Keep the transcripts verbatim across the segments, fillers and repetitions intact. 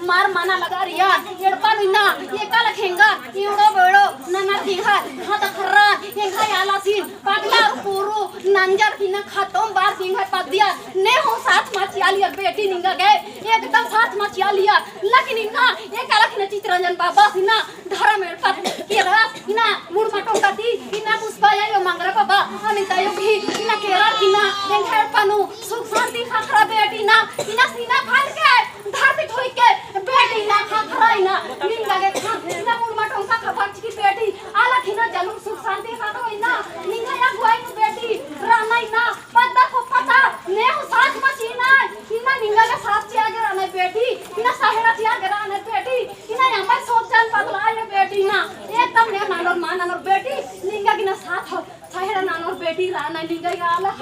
मार मना लगा रिया, एड़पा नू इन्ना, एका लखेंगा, एड़ो बेड़ो, नना तिंगा, हाथ खर्रा, एंगा आलासिन, पगला अउर पूरू, नंजर किन्ना खतम बार तिंगा पद्दिया, ने हूँ साथ मा चिआ लिया बेटी निंगा गे, एकदम साथ मा चिआ लिया, लेकिन इन्ना, एका लखेंगा चितरंजन बाबा सिन्ना, धरम एड़पा केरा, इन्ना मुड़मा टोंका ती, इन्ना पुष्पा आयो मंगरा बाबा, अनिता आयो भी, इन्ना केरा किन्ना, एंग्है एड़पा नू सुख शांति ख़क्खरा बेटी ना, इन्ना सीना फाड़ के, धरती ठोक के, बेटी ना ख़क्खरा इन्ना, निंगा गे ख़क्खरा, इन्ना मुड़मा टोंका ख़क्खरा चिकी बेटी, आलख इन्ना जलूर सुख शांति ख़क्खरा इन्ना, निंगा या गुआई नू बेटी, राना इन्ना, पद्दा को पता, ने हूँ साथ मा चिअना, इन्ना निंगा गे साथ चिआ गे राना बेटी, इन्ना सहेड़ा चिआ गे राना बेटी, इन्ना अम्बा सोच जान पगला आयो बेटी ना, एकदम ने ननोर मा ननोर बेटी, निंगा गे ना साथ हो, सहेड़ा ननोर बेटी राना निंगा गे आलख,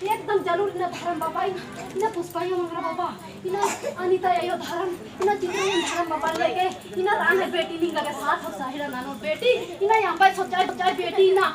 एकदम जलूर इन्ना धरम बाबा, इन्ना पुष्पा आयो मंगरा बाबा, इन्ना अनिता आयो धरम, इन्ना चितरंजन धरम बाबा लेके, इन्ना राना बेटी निंगा गे साथ हो सहेड़ा ननोर बेटी, इन्ना अम्बा सोच जान, सोच जान बेटी ना,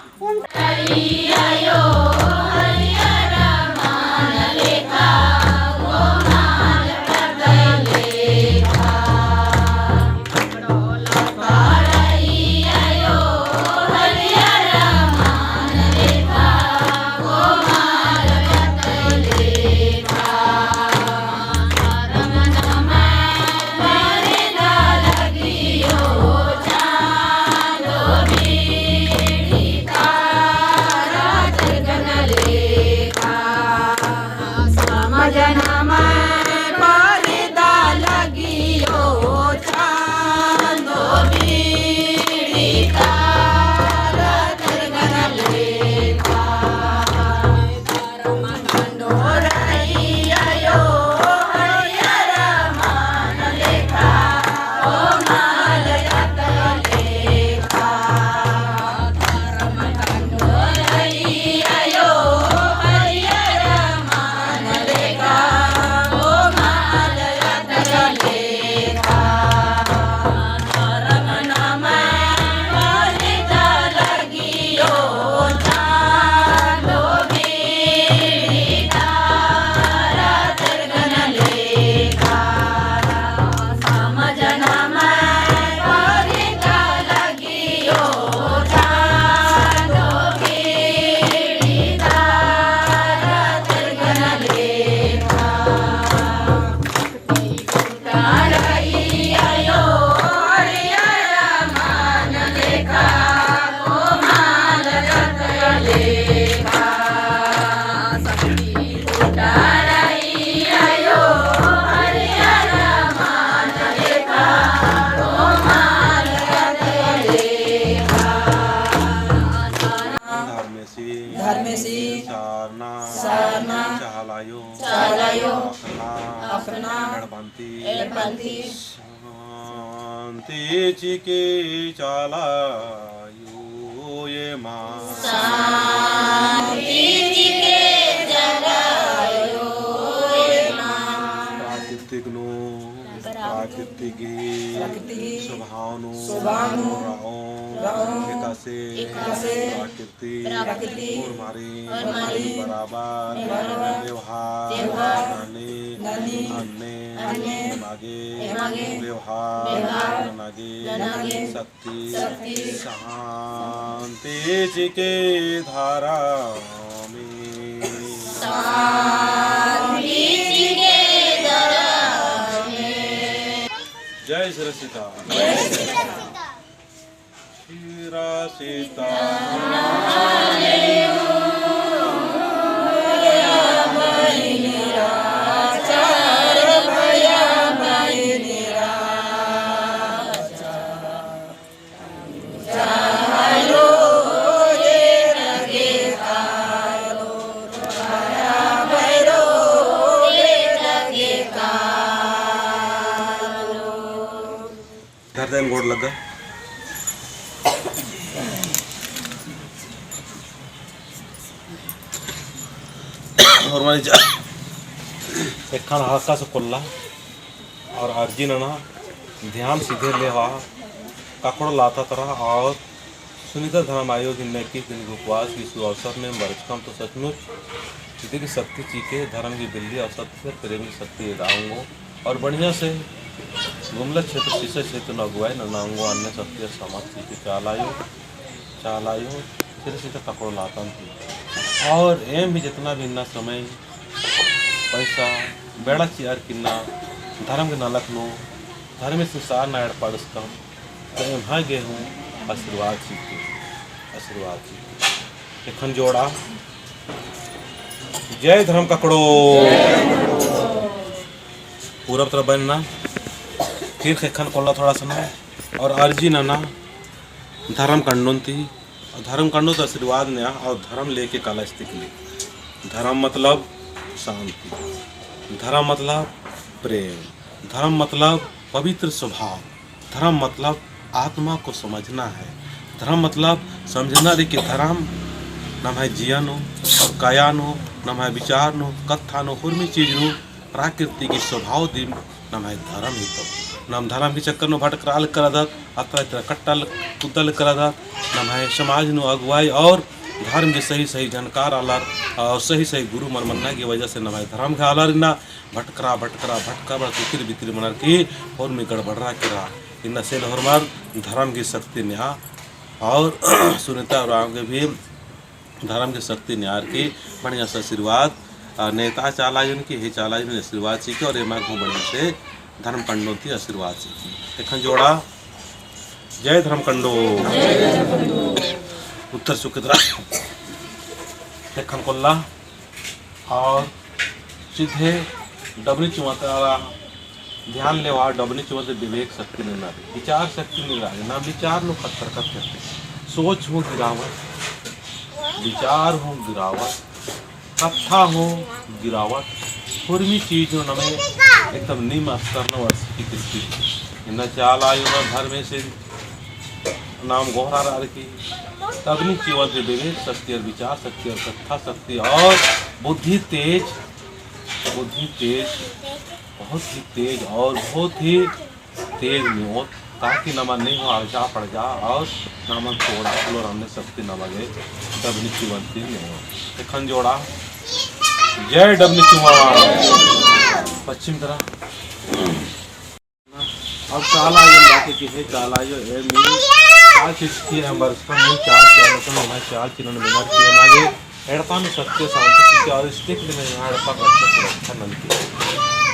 धर्मेसी, धर्मेसी, सरना, सरना, चाला आयो, चाला आयो, अख़ना, अख़ना, एड़पन्ती, एड़पन्ती, शांति चिके चाला आयो एमा, शांति चिके चाला आयो एमा। प्राकृतिक नू, प्राकृतिक गही, प्राकृतिक गही, स्वभाव नू, स्वभाव नू, रओ, रओ, एकासे, एकासे, प्राकृतिक प्रकृति, प्रकृति, होरमारिन, होरमारिन, बराबर, बराबर, व्यवहार, व्यवहार, ननी, ननी, अन्ने, अन्ने, एमागे, एमागे, व्यवहार, व्यवहार, ननागे, ननागे, शक्ति, शक्ति, शांति चिके धरमे, शांति चिके धरमे। जय श्री सीता। जय श्री सीता। धरते हैं गोड़ लग्गा। और मानी जा-, एखन हल्का से कोल्ला और अर्जी नना, ध्यान सीधे लेवा, ककड़ो लाता तरा और सुनीता धर्म आयो गही इक्कीस दिन के उपवास की शुभ अवसर में बरचकम तो सचमुच इदी की शक्ति चिके धर्म की बिल्ली और सत्य प्रेम की शक्ति एदा ओंगो। और बढ़िया से गुमला क्षेत्र, सिसई क्षेत्र नू अगुवाई नना ओंगो अन्ने सत्य समाज चिके चाला आयो, चाला आयो, फिर सीधा ककड़ो लातन ती। और एम भी जितना भी इन्ना समय, पैसा, बेड़ा चिअर की इन्ना धर्म के नलख नू, धर्म संसार ना एड़पा अंड़सकम, तो एम्है गे हूँ आशीर्वाद चिके, आशीर्वाद चिके। एखन जोड़ा, जय धर्म ककड़ो। पूरब तरफ बन्ना, फिर खेखन कोल्ला थोड़ा सा ना, और अर्जी नना, धर्म कंडोन ती, और धर्म कंडो तो आशीर्वाद नेआ, और धर्म लेके काला इस्तिकली। धर्म मतलब शांति, धर्म मतलब प्रेम, धर्म मतलब पवित्र स्वभाव, धर्म मतलब आत्मा को समझना है। धर्म मतलब समझना रई कि धर्म नम्है जिया नू और काया नू, नम्है विचार नू, कत्था नू, हुरमी चीज नू, प्राकृतिक स्वभाव दिम नम्है धर्म ही तो। नम धर्म के चक्कर नू भटकरआ लगदत, अतरा इतरा कट्टा ल-, कुद्दा लगदत, नम्है समाज नू अगुवाई और धर्म के सही सही जानकार आलर और सही सही गुरु मर मन्ना की वजह से नम्है धर्म के आलर इन्ना भटकरआ, भटकरआ, भटकरआ, तितिर बितिर मनर की होरमी गड़बड़रआ केरा। इन्ना से ले होरमर धर्म की शक्ति नेआ और सुनीता उराँव गे भी धर्म की शक्ति नेआर की बढ़िया से आशीर्वाद, आ, नेता चाला आयोन की, हे चाला आयोन आशीर्वाद चिके और एमा को बढ़िया से धर्म कंडोन ती आशीर्वाद चिके। एखन जोड़ा, जय धर्म कंडो। उत्तर सुकेतरा एखन कोल्ला। और सीधे डबनी चुंवा तरा ध्यान लेवा, डबनी चुंवा ती विवेक शक्ति नन्ना रई, विचार शक्ति नन्ना रई, ना विचार नू खत्तर खत्तर। सोच हूँ गिरावत, विचार हूँ गिरावत, कत्था हूँ गिरावत, हुरमी चीज नू नमे एकदम नीम स्तर नू अर्सी की कृति। इन्ना चाला आयो ना धर्मेस नाम गोहरारआ रई की, डबनी चुंवा ती विवेक शक्ति और विचार शक्ति और कत्था शक्ति और बुद्धि तेज, बुद्धि तेज, बहुत ही तेज और बहुत ही तेज नेओत, ताकि नमा नेहो अड़जा पड़जा और नमन तोड़ा फुलोर अन्ने शक्ति नमा गे डबनी चुंवा ती नेओत। एखन जोड़ा, जय डबनी चुंवा। पश्चिम तरफ। अब चाला आयो बाकी की हे चाला आयो, ए मी चाल चिचकी एम बरसकम, मी चाल चिचकी एम बरसकम, एमा चाल चिचकी नन्ना बेमार की एमा गे एड़पा नू सत्य शांति चिके और इस्तिक दिन एड़पा रक्षा सुरक्षा ननके,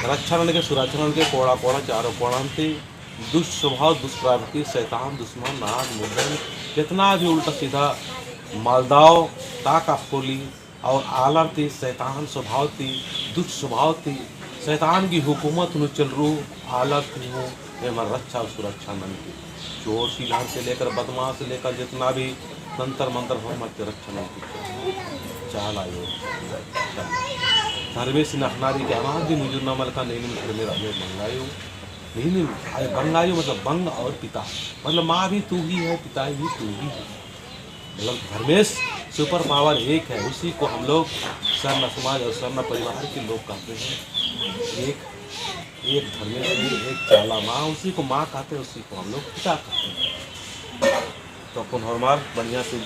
रक्षा ननके, सुरक्षा ननके, कोड़ा कोड़ा चारों कोड़ा ती दुष्ट स्वभाव, दुष्ट प्रवृत्ति, शैतान, दुश्मन, नाग, मुंडन, जितना भी उल्टा सीधा मालदाव ताका खोली, और आलर ती शैतान स्वभाव ती, दुष्ट स्वभाव ती, शैतान की हुकूमत नू चलरओ आलर ती हूँ एमन रक्षा और सुरक्षा ननके। चोर चिल्हर से लेकर, बदमाश से लेकर, जितना भी तंत्र मंत्र होरमर ती रक्षा ननके। चाला आयो। धर्मेस नखनारी के आवाज भी मुजुर ना मलका, नहीं, नहीं, धर्मेस राजे बंगायो। नहीं, नहीं, अरे बंगायो मतलब बंग और पिता। मतलब माँ भी तू ही है, पिता भी तू ही है। मतलब धर्मेस super power एक है, उसी को हम लोग सरना समाज और सरना परिवार के लोग कहते हैं। एक, एक धर्मेस भी, एक चाला माँ, उसी को माँ कहते हैं, उसी को हम लोग पिता कहते हैं। तो अपन होरमर बढ़िया से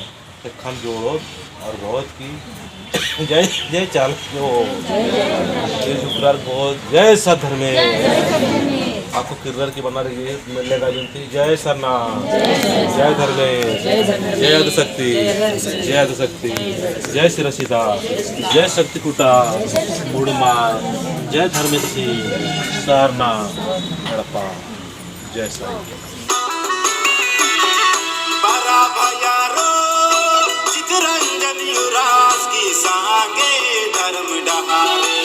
एखन जोड़ोत और बहुत की जय, जय चाला आयो, जय जुगरार बहुत, जय सत धर्मेस। आखो किर्रर की बना रही है, मिलने का जयंती, जय सरना, जय धर्मेस, जय आदिशक्ति, जय आदिशक्ति, जय सिरासिता, जय शक्ति खुटा, मुड़मा, जय धर्मेसी, सरना, एड़पा, जय सरना। बरा भैयारो चितरंजन युवराज की सांगे धर्म डहारे।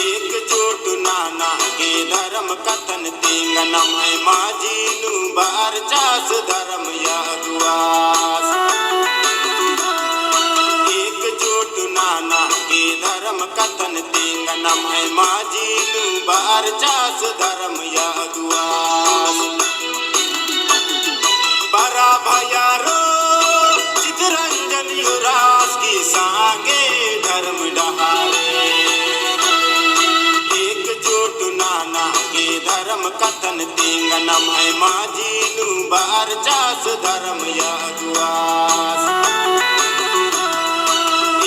एकजुट नना गे धर्म कत्थन तिंगनम है, माझी नू बरचस धर्म अगुवास। एकजुट नना गे धर्म कत्थन तिंगनम है, माझी नू बरचस धर्म अगुवास। बरा भैयारो चितरंजन युवराज की सांगे धर्म डहारे। एकजुट नना गे धर्म कत्थन तिंगनम है, माझी नू बरचस धर्म अगुवास।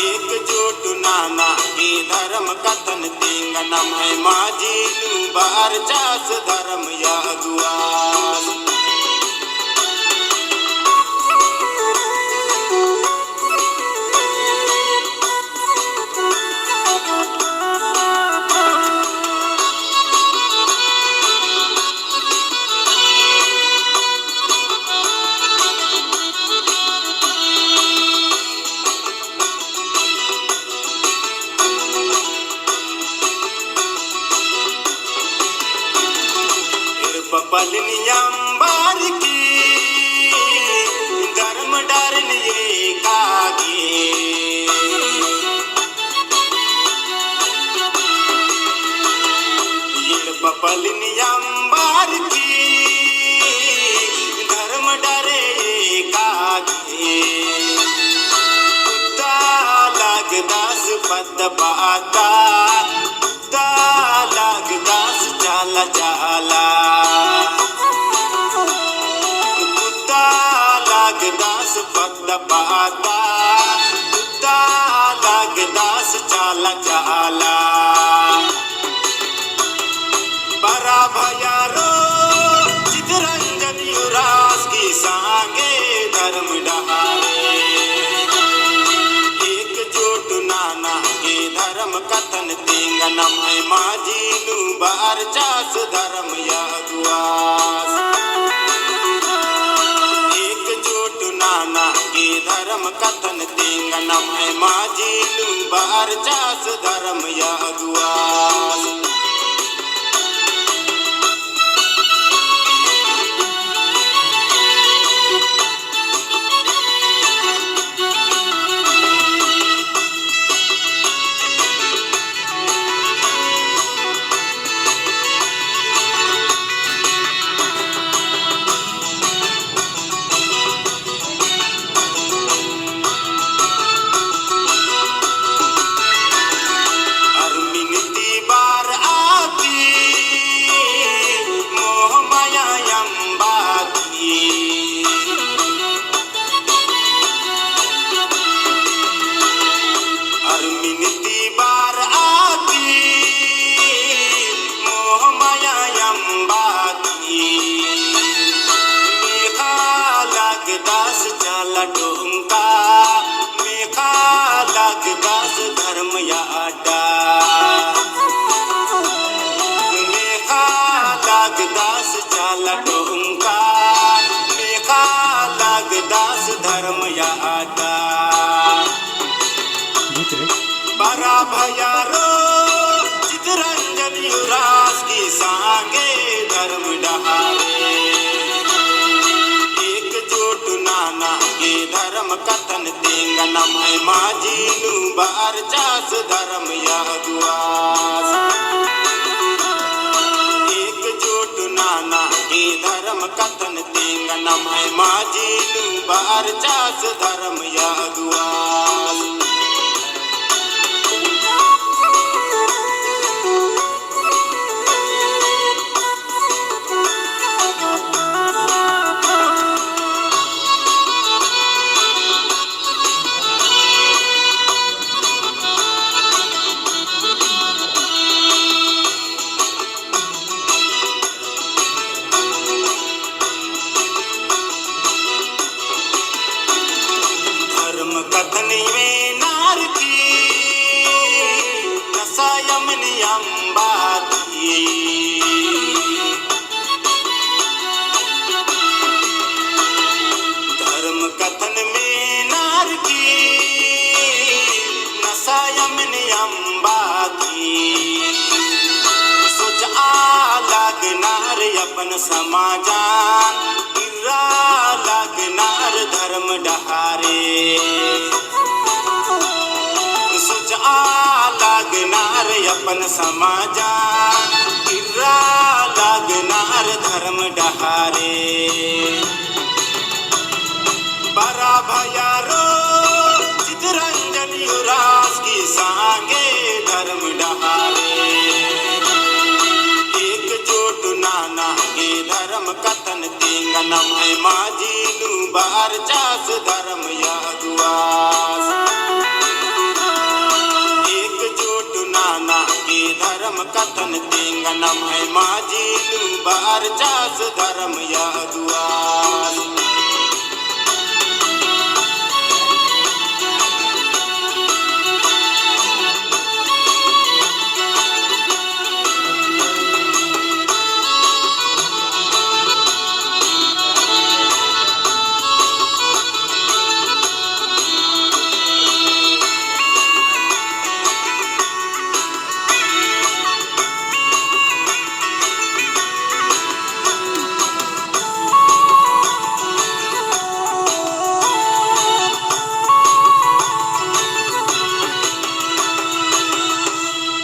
एकजुट नना गे धर्म कत्थन तिंग नम्है माझी नू बरचस धर्म अगुवास। एड़पा पल्लिन अम्बर की धर्म डहरेन एका गे। एड़पा पल्लिन अम्बर की धर्म डहरे एका गे। कुत्ता लगदस पद्द पाता, कुत्ता लगदस चाला चाला। कुत्ता लगदस पद्द पाता, कुत्ता लगदस चाला चाला। बरा भैयारो चितरंजन उराँवस की संगे धर्म डहरे एकजुट नना गे धर्म कत्थन तेंगा नम्है माझी नू बरचस धर्म अगुवास। एकजुट नना गे धर्म कत्थन तेंगा नम्है माझी नू बरचस धर्म अगुवास। अरमिन ती बरआ ती मोह माया अम्बा ती। अरमिन ती बरआ ती मोह माया अम्बा ती। मेखा लगदस चाला टोंका, मेखा लगदस धर्म अड्डा। मेखा लगदस चाला टोंका, मेखा लगदस धर्म अड्डा। बरा भैयारो चितरंजन उराँवस की संगे धर्म डहरे एकजुट नना गे धर्म कत्थन तेंगा नम्है माझी नू बरचस धर्म अगुवास। एकजुट नना गे धर्म कत्थन तेंगा नम्है माझी नू बरचस धर्म अगुवास। धर्म कत्थन मेनर की नसा अमन अम्बा ती। धर्म कत्थन मेनर की नसा अमन अम्बा ती। सोचआ लगनर अपन समाजन, इर्रा लगनर धर्म डहरे। सोचआ लगनर अपन समाजन, इर्रा लगनर धर्म डहरे। बरा भैयारो चितरंजन उराँवस की संगे धर्म डहरे एकजुट नना गे धर्म कत्थन तेंगा नम्है माझी नू बरचस धर्म अगुवास। एकजुट नना गे धर्म धर्म कत्थन तेंगनम है माजी लू बअर चास धर्म या दुआस।